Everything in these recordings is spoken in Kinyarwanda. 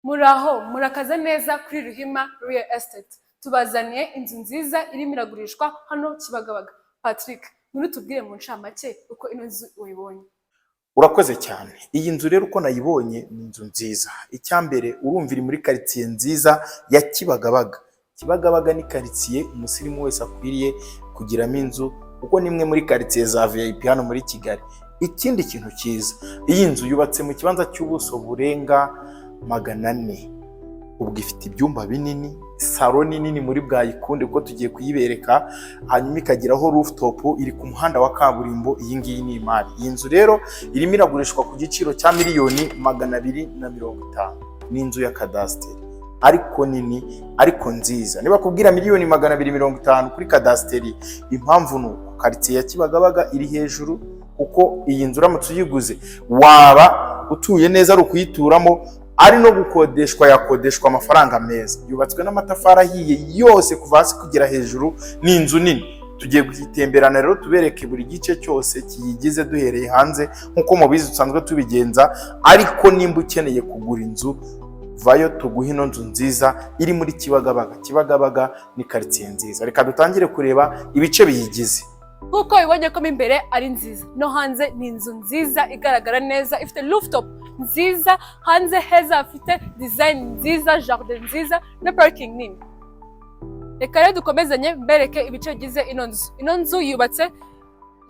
Muraho, murakaza neza kuri Ruhima Real Estate. Tubazaniye inzu nziza irimo iragurishwa hano Kibagabaga. Patrick, ngwino utubwire mu ncamake uko ino nzu wayibonye. Urakoze cyane. Iyi nzu rero uko nayibonye, ni inzu nziza. Icya mbere, urumva iri muri karitsiye nziza ya Kibagabaga. Kibagabaga ni karitsiye umusirimu wese akwiriye kugiramo inzu, kuko ni imwe muri karitsiye za VIP hano muri Kigali. Ikindi kintu cyiza, iyi nzu yubatse mu kibanza cy'ubuso burenga 400. Ubwo ifite ibyumba binini, salo nini muri bwayikunde kuko tugiye kuyibereka, hanyuma ikageraho rooftop, iri ku muhanda wa kaburimbo. Iyi ngiyi ni imari. Iyi nzu rero irimo iragurishwa ku giciro cya miliyoni 250. Ni inzu ya kadasiteri ariko nini, ariko nziza. Niba kubwira miliyoni 250 kuri kadasiteri, impamvu ni uko karitsiye ya Kibagabaga iri hejuru, kuko iyi nzu uramutse uyiguze waba utuye neza, ari ukuyituramo, ari no gukodeshwa yakodeshwa amafaranga meza. Yubatswe n'amatafari ahiye yose kuva hasi kugera hejuru. Ni inzu nini. Tugiye kuyitemberana rero, tubereke buri gice cyose kiyigize duhereye hanze, nk'uko mubizi dusanzwe tubigenza. Ariko nimba ukeneye kugura inzu, vayo tuguhe ino nzu nziza iri muri Kibagabaga. Kibagabaga ni karitsiye nziza. Reka dutangire kureba ibice biyigize. Nk'uko bibonye ko mo imbere ari nziza, no hanze ni inzu nziza igaragara neza, ifite rooftop nziza, hanze heza hafite design nziza, jardin nziza na parking nini. Reka rero dukomezanye mbereke ibice bigize ino nzu. Ino nzu yubatse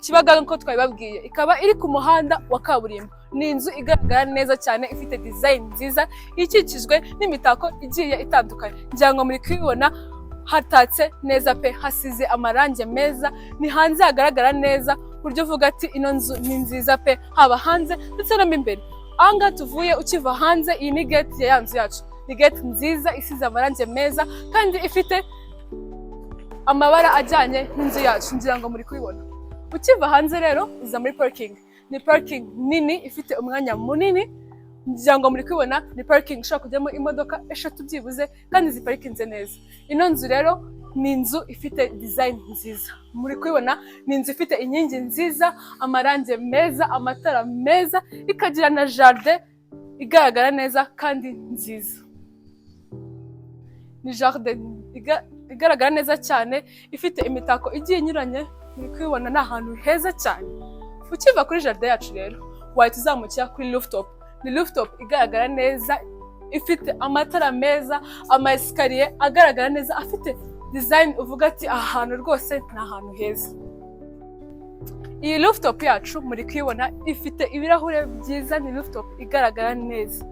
Kibagabaga nk'uko twabibabwiye, ikaba iri ku muhanda wa kaburimbo. Ni inzu igaragara neza cyane, ifite design nziza, ikikijwe n'imitako igiye itandukanye. Ngira ngo muri kubibona, hatatse neza pe, hasize amarangi meza, ni hanze hagaragara neza ku buryo uvuga ati ino nzu ni nziza pe, haba hanze ndetse no mo imbere. Aha ngaha tuvuye, ukiva hanze, iyi ni gate ya ya nzu yacu. Ni gate nziza isize amarangi meza kandi ifite amabara ajyanye n'inzu yacu. Ngira ngo muri kubibona. Ukiva hanze rero uza muri parking. Ni parking nini ifite umwanya munini. Ngira ngo muri kubibona, ni parking ishobora kujyamo imodoka eshatu byibuze kandi ziparikinze neza. Ino nzu rero ni inzu ifite design nziza. Muri kubibona, ni inzu ifite inkingi nziza, amarangi meza, amatara meza, ikagira na jardin igaragara neza kandi nziza. Ni jardin igaragara neza cyane, ifite imitako igiye inyuranye. Muri kubibona, ni ahantu heza cyane. Ukiva kuri jardin yacu rero, wahita uzamukira kuri rooftop. Ni rooftop igaragara neza, ifite amatara meza, ama escalier agaragara neza, afite design uvuga ati aha hantu rwose ni ahantu heza. Iyi rooftop yacu muri kuyibona, ifite ibirahure byiza, ni rooftop igaragara neza.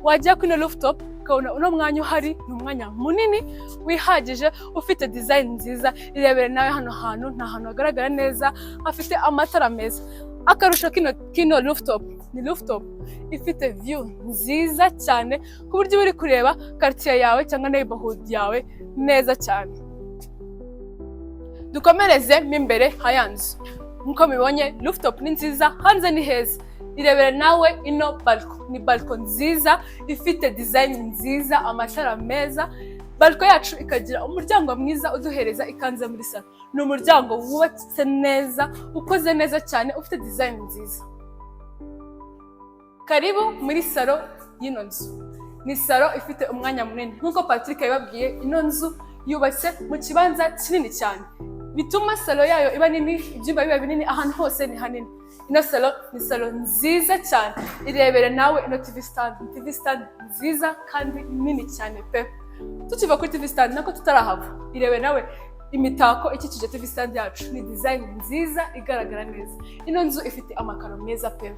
Wajya kuri ino rooftop ukabona uno mwanya uhari ni umwanya munini wihagije, ufite design nziza. Irebere nawe hano hantu, ni ahantu hagaragara neza, hafite amatara meza. Akarusho kino rooftop, ni rooftop ifite view nziza cyane, ku buryo uba uri kureba quartier yawe cyangwa neighborhood yawe neza cyane. Dukomereze mo imbere ha ya nzu. Nk'uko mubibonye, rooftop ni nziza, hanze ni heza. Irebere nawe ino balcon. Ni balcon nziza ifite design nziza, amatara meza. Balcon yacu ikagira umuryango mwiza uduhereza ikaze muri salo. Ni umuryango wubatse neza, ukoze neza cyane, ufite design nziza. Karibu muri salo y'ino nzu. Ni salo ifite umwanya munini. Nk'uko Patrick yabibabwiye, ino nzu yubatse mu kibanza kinini cyane, bituma salo yayo iba nini, ibyumba biba binini, ahantu hose ni hanini. Ino salo ni salo nziza cyane. Irebere nawe ino TV stand. Ni TV stand nziza kandi nini cyane pe. Tukiva kuri TV stand, nako tutarahava, irebere nawe imitako ikikije TV stand yacu. Ni design nziza igaragara neza. Ino nzu ifite amakaro meza pe,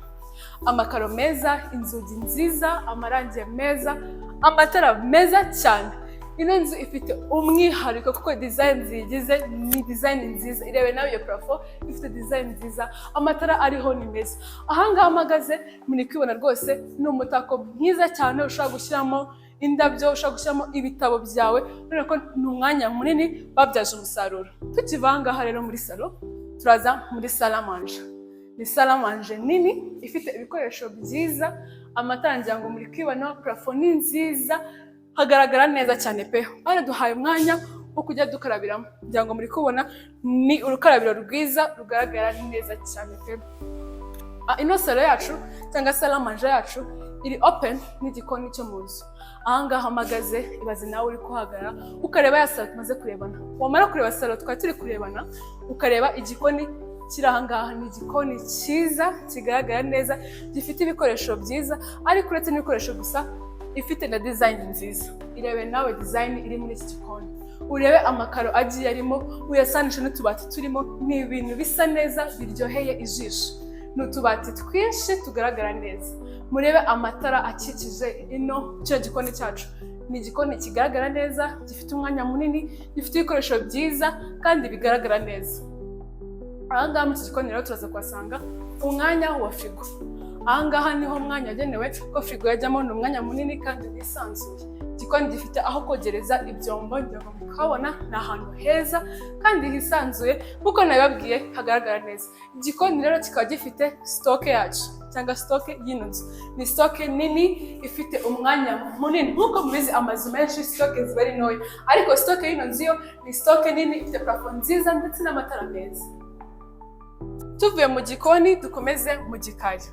amakaro meza, inzugi nziza, amarangi meza, amatara meza cyane. Ino nzu ifite umwihariko kuko design ziyigize ni design nziza. Irebe nawe iyo plafond, ifite design nziza, amatara ariho ni meza. Ahangaha mpagaze muri kwibona rwose, ni umutako mwiza cyane ushobora gushyiramo indabyo, ushobora gushyiramo ibitabo byawe. Urabona ko ni umwanya munini babyaje umusaruro. Tukiva ahangaha rero muri salo, turaza muri salle à manger. Ni salle à manger nini ifite ibikoresho byiza, amatara ngira ngo muri kwibona, plafond ni nziza, hagaragara neza cyane pe. Banaduhaye umwanya wo kujya dukarabiramo. Ngira ngo muri kubona, ni urukarabiro rwiza rugaragara neza cyane pe. Ino salon yacu cyangwa salle à manger yacu iri open n'igikoni cyo mu nzu. Ahangaha mpagaze, ibaze nawe uri kuhagarara ukareba ya salon tumaze kurebana, wamara kureba salon twari turi kurebana, ukareba igikoni kiri ahangaha. Ni igikoni cyiza, kigaragara neza, gifite ibikoresho byiza, ariko uretse n'ibikoresho gusa, ifite na design nziza. Irebe nawe design iri muri iki gikoni, urebe amakaro agiye arimo, uyasanishe n'utubati turimo. Ni ibintu bisa neza, biryoheye ijisho. Ni utubati twinshi tugaragara neza. Murebe amatara akikije ino kino gikoni cyacu. Ni igikoni kigaragara neza, gifite umwanya munini, gifite ibikoresho byiza kandi bigaragara neza. Ahangaha muri iki gikoni rero turaza kuhasanga umwanya wa firigo. Ahangaha niho umwanya wagenewe ko firigo yajyamo. Ni umwanya munini kandi wisanzuye. Igikoni gifite aho kogereza ibyombo, ngira ngo mukabona ni ahantu heza kandi hisanzuye, nk'uko nabibabwiye, hagaragara neza. Igikoni rero kikaba gifite stock yacu cyangwa stock y'ino nzu. Ni stock nini ifite umwanya munini. Nk'uko mubizi, amazu menshi stock ziba ari ntoya, ariko stock y'ino nzu yo ni stock nini ifite plafond nziza ndetse n'amatara meza. Tuvuye mu gikoni, dukomeze mu gikari.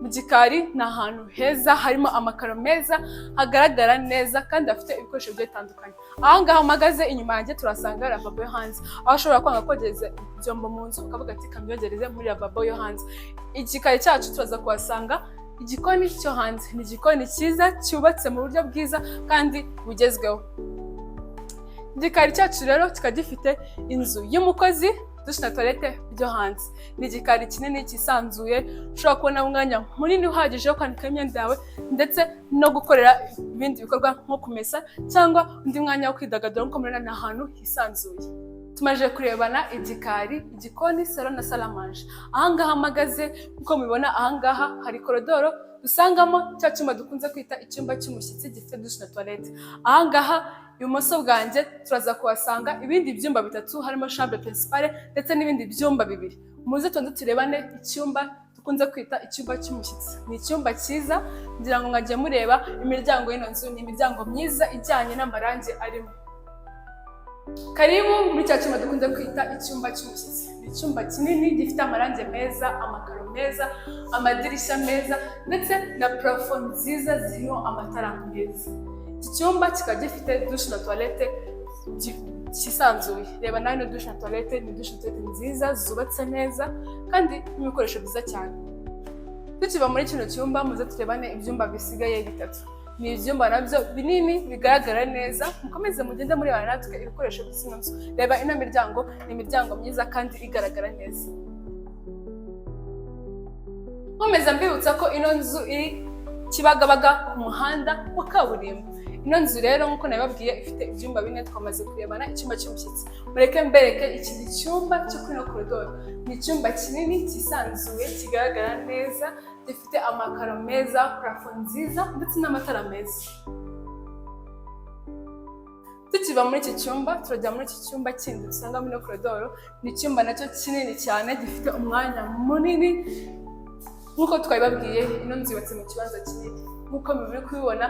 Mu gikari ni ahantu heza, harimo amakaro meza, hagaragara neza kandi hafite ibikoresho bigiye bitandukanye. Aha ngaha mpagaze inyuma yanjye turasanga lavabo yo hanze, aho ushobora kwanga kogereza ibyombo mu nzu ukavuga ati: "Kambyogereze muri lavabo yo hanze." Igikari cyacu turaza kuhasanga igikoni cyo hanze. Ni igikoni cyiza cyubatse mu buryo bwiza kandi bugezweho. Igikari cyacu rero kikaba gifite inzu y'umukozi, douche na toilette byo hanze. Ni igikari kinini cyisanzuye, ushobora kubona umwanya munini uhagije wo kwanika imyenda yawe ndetse no gukorera ibindi bikorwa nko kumesa cyangwa undi mwanya wo kwidagadura. Nk'uko mubibona, ni ahantu hisanzuye. Tumaze kurebana igikari, igikoni, salon na salle à manger. Ahangaha mpagaze, nk'uko mubibona, ahangaha hari korodoro dusangamo cya cyumba dukunze kwita icyumba cy'umushyitsi, gifite douche na toilette. Ahangaha ibumoso bwanjye turaza kuhasanga ibindi byumba bitatu, harimo chambre principale ndetse n'ibindi byumba bibiri. Muze tubanze turebane icyumba dukunze kwita icyumba cy'umushyitsi. Ni icyumba cyiza, ngira ngo mwagiye mureba imiryango y'ino nzu, ni imiryango myiza ijyanye n'amarangi arimo. Karibu muri cya cyumba dukunze kwita icyumba cy'umushyitsi. Ni icyumba kinini gifite amarangi meza, amakaro meza, amadirishya meza ndetse na plafond nziza ziriho amatara meza. Iki cyumba kikaba gifite douche na toilette cyisanzuye. Reba nawe ino douche na toilette, ni douche na toilette nziza zubatse neza kandi n'ibikoresho byiza cyane. Tukiva muri kino cyumba, muze turebane ibyumba bisigaye bitatu. Ni ibyumba nabyo binini bigaragara neza. Mukomeze mugende murebana natwe ibikoresho by'ino nzu. Reba ino miryango, ni imiryango myiza kandi igaragara neza. Nkomeza mbibutsa ko ino nzu iri Kibagabaga ku muhanda wa kaburimbo. Ino nzu rero, nk'uko nabibabwiye, ifite ibyumba bine. Twamaze kurebana icyumba cy'umushyitsi. Mureke mbereke iki cyumba cyo kuri ino koridoro. Ni icyumba kinini cyisanzuye, kigaragara neza, gifite amakaro meza, plafond nziza ndetse n'amatara meza. Tukiva muri iki cyumba, turajya muri iki cyumba kindi dusanga muri ino koridoro. Ni icyumba nacyo kinini cyane, gifite umwanya munini. Nk'uko twabibabwiye, ino nzu yubatse mu kibanza kinini. Nk'uko muri kubibona,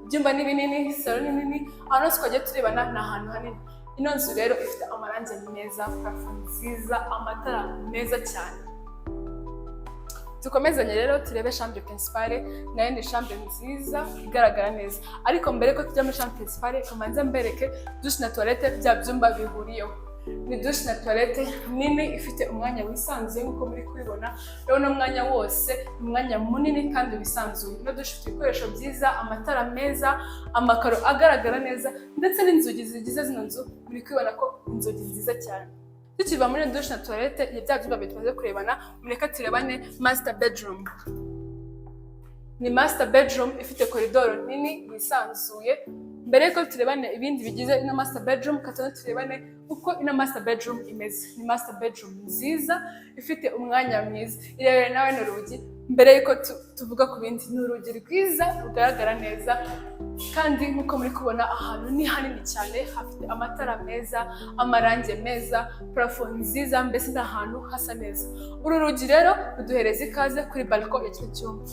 ibyumba ni binini, salon ni nini, ahantu hose twagiye turebana ni ahantu hanini. Ino nzu rero ifite amarangi meza, plafond nziza, amatara meza cyane. Dukomezanye rero turebe chambre principale. Nayo ni chambre nziza igaragara neza, ariko mbere ko tujya muri chambre principale, kamanze mbereke douche na toilette bya byumba bihuriyeho. Ni douche na toilette nini ifite umwanya wisanzuye, nk'uko muri kubibona. Rero uno mwanya wose ni umwanya munini kandi wisanzuye. Ino douche ifite ibikoresho byiza, amatara meza, amakaro agaragara neza ndetse n'inzugi zigize zino nzu, muri kubibona ko inzugi nziza cyane. Tukiva muri douche na toilette ya bya byumba bibiri tumaze kurebana, mureke turebane master bedroom. Ni master bedroom ifite koridoro nini yisanzuye. Mbere yuko turebane ibindi bigize ino master bedroom, katone turebane uko ino master bedroom imeze. Ni master bedroom nziza ifite umwanya mwiza. Irebere nawe ni urugi. Mbere yuko tuvuga ku bindi, ni urugi rwiza rugaragara neza, kandi nk'uko muri kubona, ahantu ni hanini cyane, hafite amatara meza, amarangi meza, plafond nziza, mbese ni ahantu hasa neza. Uru rugi rero ruduhereza ikaze kuri balcon ya kino cyumba.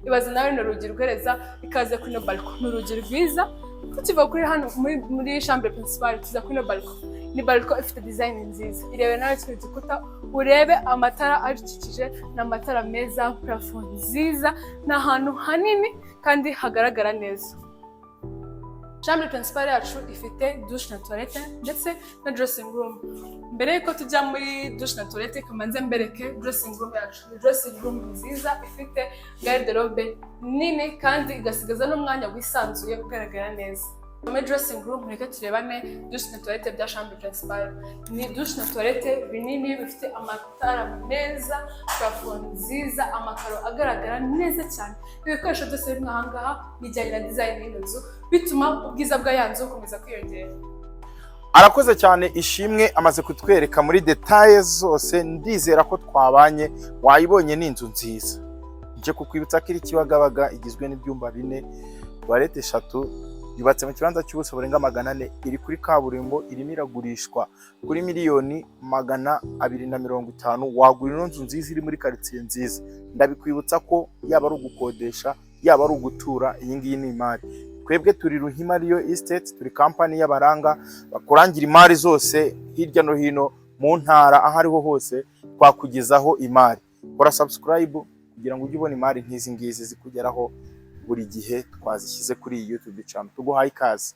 Ibaze nawe, ni urugi ruhereza ikaze kuri ino balcon. Ni urugi rwiza. Tukiva kuri hano muri chambre principale, tuza kuri ino balcon. Ni balcon ifite design nziza. Irebe nawe kino gikuta Urebe amatara arikikije, ni amatara meza, plafond nziza, ni ahantu hanini kandi hagaragara neza. Chambre principale yacu ifite douche na toilette ndetse na dressing room. Mbere yuko tujya muri douche na toilette, kamanze mbereke dressing room yacu. Ni dressing room nziza ifite garde-robe nini kandi igasigaza n'umwanya wisanzuye ugaragara neza. Muri dressing room, reka turebane douche na toilette bya chambre principale. Ni douche na toilette binini bifite amatara meza, plafond nziza, amakaro agaragara neza cyane. Ibikoresho byose biri aha ngaha bijyanye na design y'ino nzu, bituma ubwiza bwa ya nzu bukomeza kwiyongera. Arakoze cyane Ishimwe, amaze kutwereka muri détails zose. Ndizera ko twabanye, wayibonye, ni inzu nziza. Nje kukwibutsa ko iri Kibagabaga, igizwe n'ibyumba bine, toilette eshatu, yubatse mu kibanza cy'ubuso burenga 400, iri kuri kaburimbo, irimo iragurishwa kuri miliyoni 250. Wagura ino nzu nziza iri muri karitsiye nziza. Ndabikwibutsa ko yaba ari ugukodesha, yaba ari ugutura, iyi ngiyi ni imari. Twebwe turi Ruhima Real Estate, turi kampani y'abaranga bakurangira imari zose hirya no hino mu ntara, aho ariho hose twakugezaho imari. Kora subscribe kugira ngo ujye ubona imari nk'izi ngizi zikugeraho buri gihe twazishyize kuri iyi YouTube channel. Tuguhaye ikaze.